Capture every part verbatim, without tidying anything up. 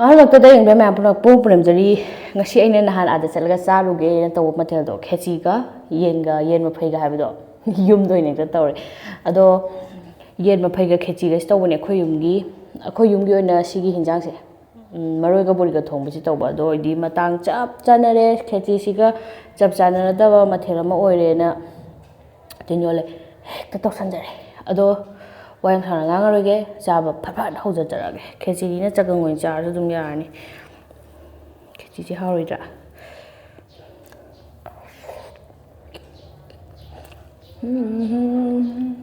ꯑꯍꯥꯟꯕꯃꯛꯇꯗ ꯌꯦꯡꯕ ꯃꯌꯥꯝ ꯄꯨꯝꯅꯃꯛꯄꯨ ꯄꯨꯅꯝꯖꯔꯤ꯫ ꯉꯁꯤ ꯑꯩꯅ ꯅꯍꯥꯟ ꯑꯥꯗ ꯆꯠꯂꯒ ꯆꯥꯔꯨꯒꯦꯅ ꯇꯧꯕ ꯃꯊꯦꯜꯗꯣ, ꯈꯦꯆꯤꯒ ꯌꯦꯟꯒ, ꯌꯦꯟ ꯃꯐꯩꯒ ꯍꯥꯏꯕꯗꯣ, ꯌꯨꯝꯗ ꯑꯣꯏꯅ ꯍꯦꯛꯇ ꯇꯧꯔꯦ꯫ ꯑꯗꯣ ꯌꯦꯟ ꯃꯐꯩꯒ ꯈꯦꯆꯤꯒꯁꯤ ꯇꯧꯕꯅꯦ ꯑꯩꯈꯣꯏ ꯌꯨꯝꯒꯤ꯫ ꯑꯩꯈꯣꯏ ꯌꯨꯝꯒꯤ ꯑꯣꯏꯅ ꯁꯤꯒꯤ ꯍꯤꯟꯖꯥꯡꯁꯦ, ꯎꯝ, ꯃꯔꯣꯏꯒ ꯕꯣꯔꯤꯒ ꯊꯣꯡꯕꯁꯤ ꯇꯧꯕ꯫ ꯑꯗꯣ ꯑꯩꯗꯤ ꯃꯇꯥꯡ ꯆꯞ ꯆꯥꯅꯔꯦ, ꯈꯦꯆꯤꯁꯤꯒ ꯆꯞ ꯆꯥꯟꯅꯔꯗꯕ ꯃꯊꯦꯜ ꯑꯃ ꯑꯣꯏꯔꯦꯅ ꯇꯤꯟ ꯌꯣꯠꯂꯦ, ꯍꯦꯛꯇ ꯇꯧꯁꯟꯖꯔꯦ꯫ ꯑꯗꯣ ꯋꯥ ꯌꯥꯝ ꯁꯥꯡꯅ ꯉꯥꯡꯉꯔꯣꯏꯒꯦ, ꯆꯥꯕ ꯐꯠ ꯐꯠ ꯍꯧꯖꯔꯛꯑꯒꯦ꯫ ꯈꯦꯆꯤꯅꯤꯅ ꯆꯒꯪ ꯑꯣꯏꯅ ꯆꯥꯔꯁꯨ ꯑꯗꯨꯝ ꯌꯥꯔꯅꯤ꯫ ꯈꯦꯆꯤꯁꯦ ꯍꯥꯎꯔꯣꯏꯗ꯭ꯔꯥ? ꯎꯝ꯫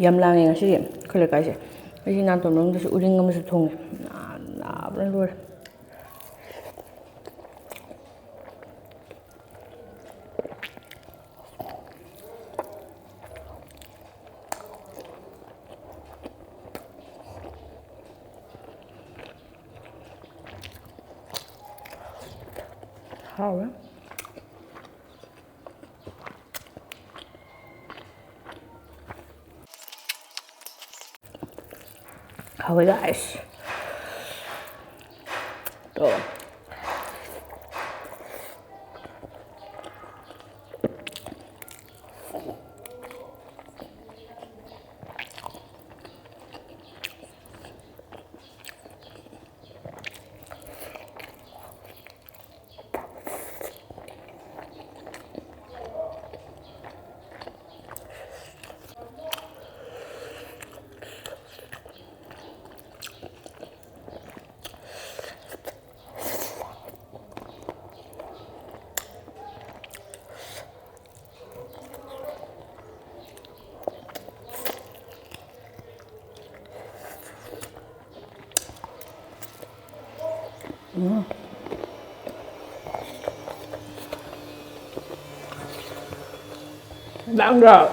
ꯌꯥꯝ ꯂꯥꯡꯉꯦ ꯉꯁꯤꯗꯤ ꯑꯩꯈꯣꯏ ꯂꯩꯀꯥꯏꯁꯦ꯫ ꯑꯩꯁꯤ ꯅꯥꯇꯣꯟ ꯃꯅꯨꯡꯗꯁꯨ ꯎꯔꯤꯡ ꯑꯃꯁꯨ ꯊꯨꯡꯉꯦ꯫ ꯅꯥ-, ꯅꯥꯕꯅ ꯂꯣꯏꯔꯦ꯫ ꯍꯥꯎꯋꯦ꯫ ꯍꯥꯎꯋꯦ, guys꯫ ꯇꯣ꯫ ꯂꯥꯡꯗ꯭ꯔꯣ?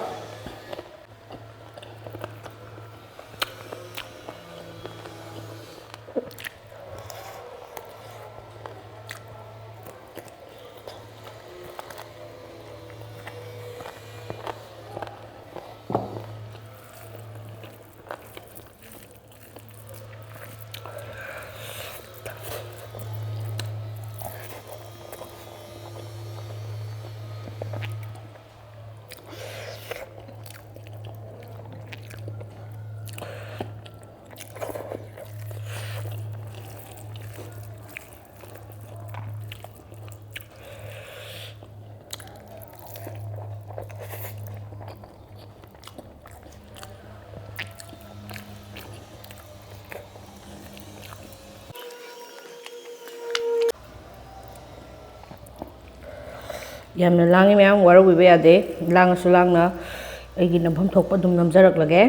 ꯌꯥꯝꯅ ꯂꯥꯡꯉꯤ ꯃꯌꯥꯝ, ꯋꯥꯔꯧꯕꯤꯕ ꯌꯥꯗꯦ꯫ ꯂꯥꯡꯉꯁꯨ ꯂꯥꯡꯅ ꯑꯩꯒꯤ ꯅꯝꯐꯝ ꯊꯣꯛꯄ ꯑꯗꯨꯝ ꯅꯝꯖꯔꯛꯂꯒꯦ꯫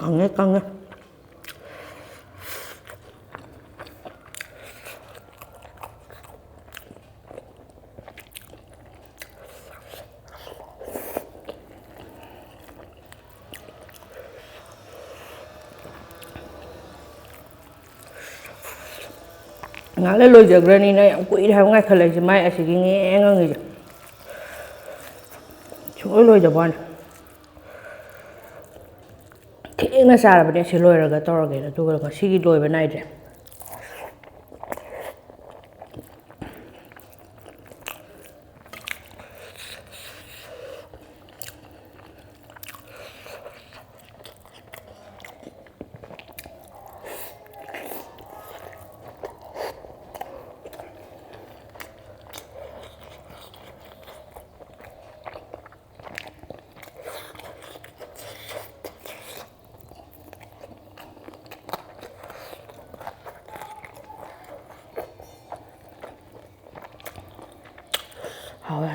ꯀꯪꯉꯦ, ꯀꯪꯉꯦ꯫ ꯉꯥꯏꯍꯥꯛ ꯂꯩꯔ ꯂꯣꯏꯖꯈ꯭ꯔꯅꯤꯅ ꯌꯥꯝ ꯀꯨꯏꯔꯦ ꯍꯥꯏꯕ ꯉꯥꯏꯈꯠꯂꯛꯏꯁꯦ, ꯃꯥꯏ ꯑꯁꯤꯒꯤ ꯉꯦ ꯉꯪꯉꯤꯁꯦ꯫ ꯁꯨꯡꯂꯣꯏ ꯂꯣꯏꯗꯕ ꯋꯥꯅꯤ꯫ ꯊꯦꯡꯅ ꯆꯥꯔꯕꯅꯦ ꯁꯤ ꯂꯣꯏꯔꯒ ꯇꯧꯔꯒꯦꯅ, ꯑꯗꯨꯒ ꯉꯁꯤꯒꯤ ꯂꯣꯏꯕ ꯅꯥꯏꯗ꯭ꯔꯦ꯫ ꯍꯥꯎꯋꯦ꯫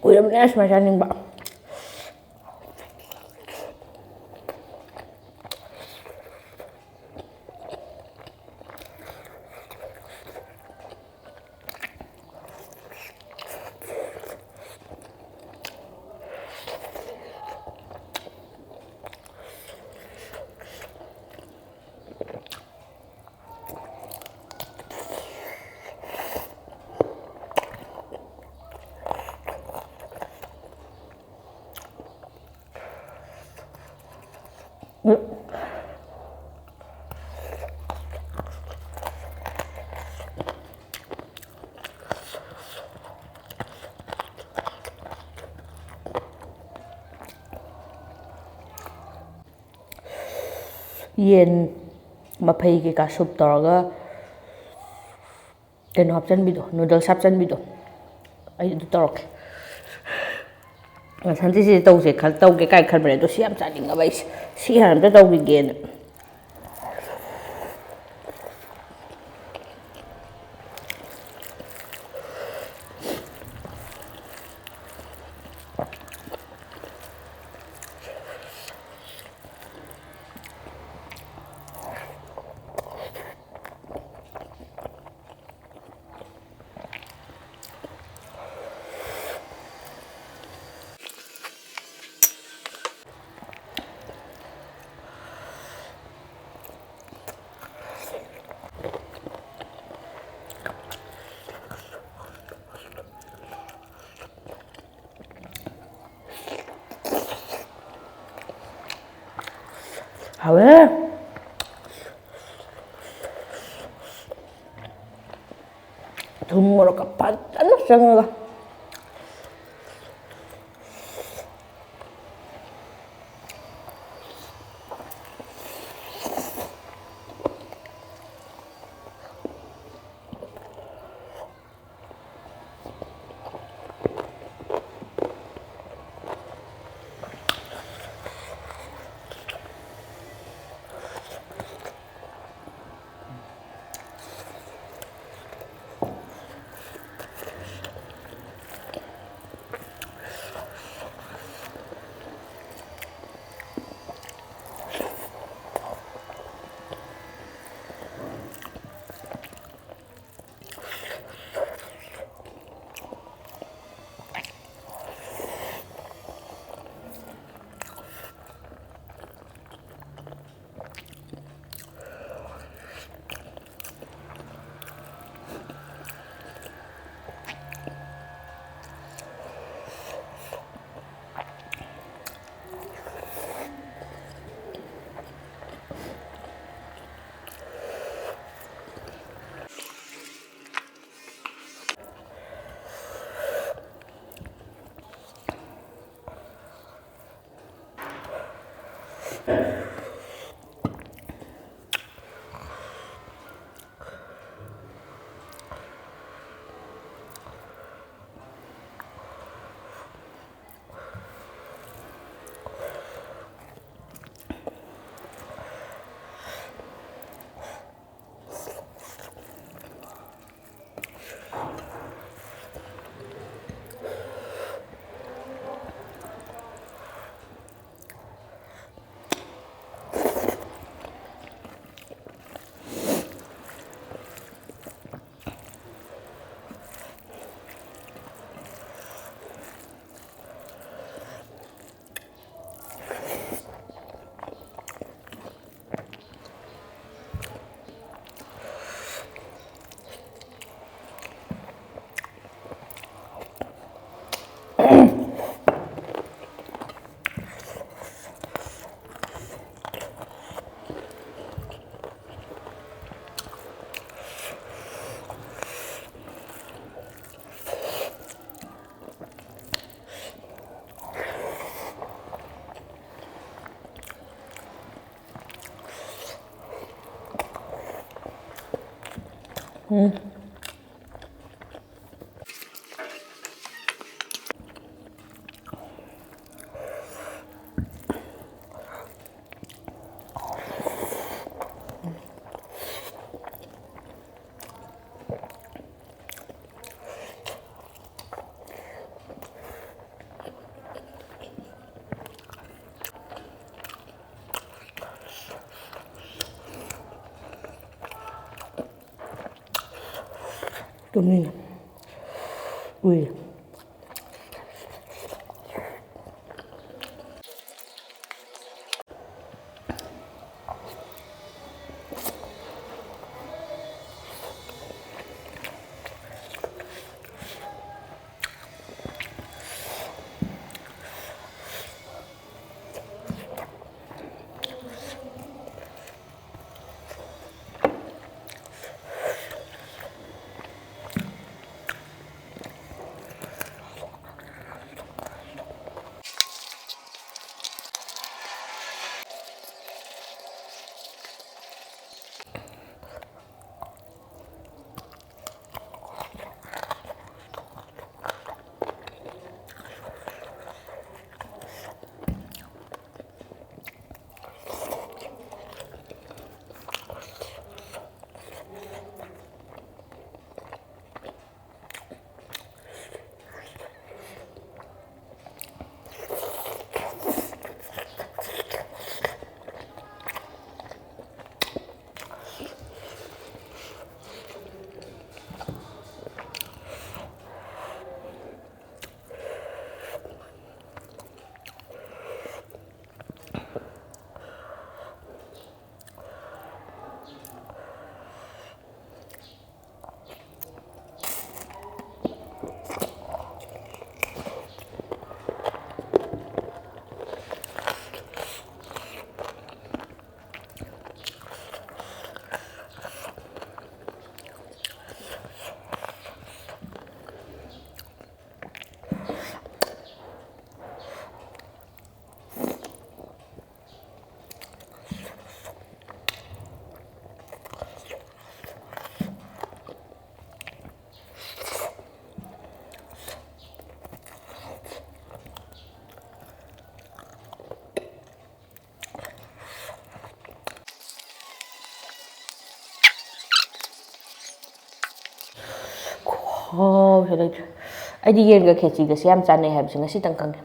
ꯀꯨꯏꯔꯕꯅꯦ ꯁꯨꯃꯥꯏꯅ ꯆꯥꯅꯤꯡꯕ꯫ ꯌꯦꯟ ꯃꯐꯩ ꯀꯩꯀꯥ ꯁꯨꯞ ꯇꯧꯔꯒ ꯀꯩꯅꯣ ꯍꯥꯞꯆꯤꯟꯕꯤꯗꯣ, ꯅꯨꯗꯜꯁ ꯍꯥꯞꯆꯤꯟꯕꯤꯗꯣ, ꯑꯩ ꯑꯗꯨ ꯇꯧꯔꯛꯀꯦ꯫ ꯁꯟꯗꯦꯁꯤꯗ ꯇꯧꯁꯦ ꯈꯜ-, ꯇꯧꯒꯦ ꯀꯥꯏ ꯈꯟꯕꯅꯦ, ꯑꯗꯣ ꯁꯤ ꯌꯥꯝ ꯆꯥꯅꯤꯡꯉꯕ ꯑꯩꯁꯦ꯫ ꯁꯤ ꯍꯥꯟꯅ ꯑꯝꯇ ꯇꯧꯈꯤꯒꯦꯅ꯫ ꯍꯥꯎꯋꯦ꯫ ꯊꯨꯝ ꯃꯣꯔꯣꯛꯀ ꯐꯖꯅ ꯆꯪꯉꯒ꯫ ꯎꯝ꯫ ꯇꯨꯝꯅꯤꯡꯉꯦ꯫ ꯎꯏꯔꯦ꯫ ꯍꯥꯎꯁꯦ ꯂꯩꯇ꯭ꯔꯦ꯫ ꯑꯩꯗꯤ ꯌꯦꯟꯒ ꯈꯦꯆꯤꯒꯁꯦ ꯌꯥꯝ ꯆꯥꯟꯅꯩ ꯍꯥꯏꯕꯁꯦ ꯉꯁꯤꯇꯪ ꯈꯪꯉꯦ꯫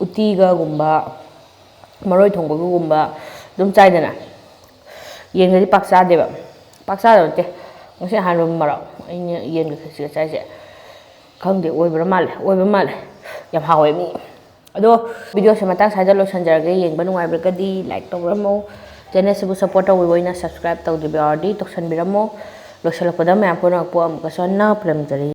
ꯎꯇꯤꯒꯒꯨꯝꯕ, ꯃꯔꯣꯏ ꯊꯣꯡꯕꯒꯒꯨꯝꯕ ꯑꯗꯨꯝ ꯆꯥꯏꯗꯅ꯫ ꯌꯦꯟꯒꯗꯤ ꯄꯥꯛ ꯆꯥꯗꯦꯕ꯫ ꯄꯥꯛ ꯆꯥꯗꯕ ꯅꯠꯇꯦ, ꯉꯁꯤ ꯑꯍꯥꯟꯕ ꯃꯔꯛ ꯑꯩꯅ ꯌꯦꯟꯒ ꯈꯦꯆꯤꯒ ꯆꯥꯏꯁꯦ꯫ ꯈꯪꯗꯦ, ꯑꯣꯏꯕ꯭ꯔꯥ ꯃꯥꯜꯂꯦ, ꯑꯣꯏꯕ ꯃꯥꯜꯂꯦ꯫ ꯌꯥꯝ ꯍꯥꯎꯋꯦ ꯃꯤ꯫ ꯑꯗꯣ videoꯁꯦ ꯃꯇꯥꯡ ꯁ꯭ꯋꯥꯏꯗ ꯂꯣꯏꯁꯤꯟꯖꯔꯒꯦ꯫ ꯌꯦꯡꯕ ꯅꯨꯡꯉꯥꯏꯕꯤꯔꯒꯗꯤ like ꯇꯧꯕꯤꯔꯝꯃꯣ꯫ Channelꯁꯤꯕꯨ support ꯇꯧꯕꯤꯕ ꯑꯣꯏꯅ subscribe ꯇꯧꯗ꯭ꯔꯤꯕ ꯌꯥꯎꯔꯗꯤ ꯇꯧꯁꯟꯕꯤꯔꯝꯃꯣ꯫ ꯂꯣꯏꯁꯤꯜꯂꯛꯄꯗ ꯃꯌꯥꯝ ꯄꯨꯝꯅꯃꯛꯄꯨ ꯑꯃꯨꯛꯀꯁꯨ ꯍꯟꯅ ꯈꯨꯔꯨꯝꯖꯔꯤ꯫